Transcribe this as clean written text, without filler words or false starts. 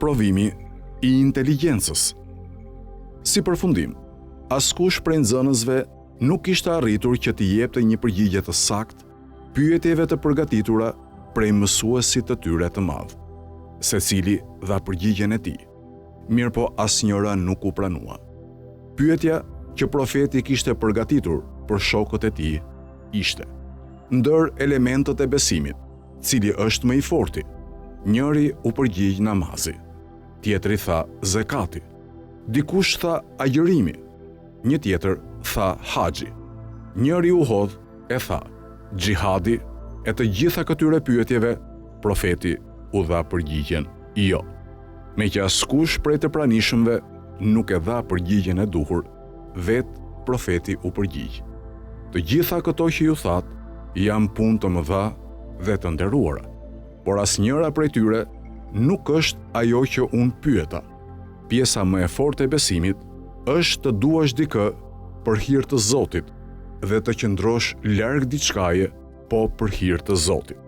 Provimi i inteligjencës. Si përfundim, askush prej nxënësve nuk kishte arritur që t'i jepte një përgjigje të saktë pyetjeve të përgatitura prej mësuesit të tyre të madh. Secili dha përgjigjen e tij, mirëpo asnjëra nuk u pranua. Pyetja që profeti kishte përgatitur për shokët e tij ishte: Ndër elementët e besimit, cili është më i forti? Njëri u përgjigj namazi, tjetri tha zekati, dikush tha agjërimi, një tjetër tha haxhi. Njëri u hodh e tha xhihadi e të gjitha këtyre pyetjeve profeti u dha përgjigjen jo. Meqë askush prej të pranishëmve nuk e dha përgjigjen e duhur, vetë profeti u përgjigj. Të gjitha këto që ju thatë janë punë të mëdha dhe të nderuara, por asnjëra prej tyre nuk është ajo që unë pyeta. Pjesa më e fortë e besimit është të duash dikë për hir të Zotit dhe të qëndrosh larg diçkaje po për hir të Zotit.